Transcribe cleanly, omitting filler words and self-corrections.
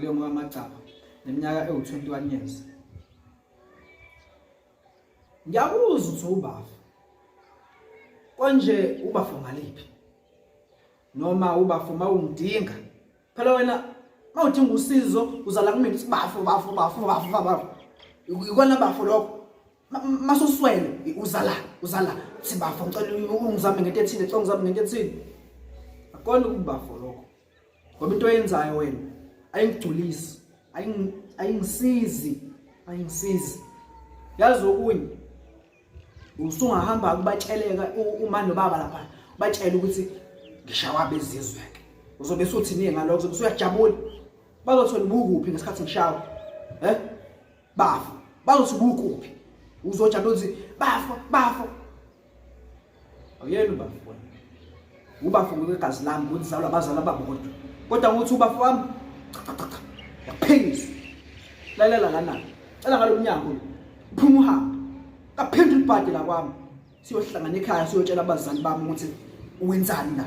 Leyo ngokamagcaba neminyaka ewu-21 years. Ngiyakuzwa ukuthi ubafa. Konje ubafa ngaliphi? Noma ubafa uma ungidinga? Phela wena mawudinga usizo uzala kumina uthi bafo bafo bafo bafo bafo. Ikona bafo lokho. Masuswele uzala uzala uthi bafo ngicela ungizame ngento ethile, ngicela ungizame ngento ethile. Akona ukubafo lokho. Ngoba into oyenzayo wena ayingigculisi, ayingisizi, ayingisizi. Yazi okunye usungahamba kubatsheleka uma nobaba lapha batshele ukuthi ngishawa bezizwe ke. Uzobe usuthini ngalokho uzobe usuyajabula. Bazothola ubukuphi ngesikhathi ngishawa? Eh? Bafo. Bazothi ubukuphi? Uzojabula ukuthi bafo, bafo. Awuyena ubafo wena. Ubafo ngokwegazi lami ngokuzalwa abazali ababodwa. Kodwa ngokuthi ubafo wami cha cha cha. Yaphikisa. Lalela lana. Cela ngalo mnyango. Phuma uhambe. Kaphinde ulibhade la kwami. Siyohlangana ekhaya siyotshela abazali bami ukuthi wenzani la.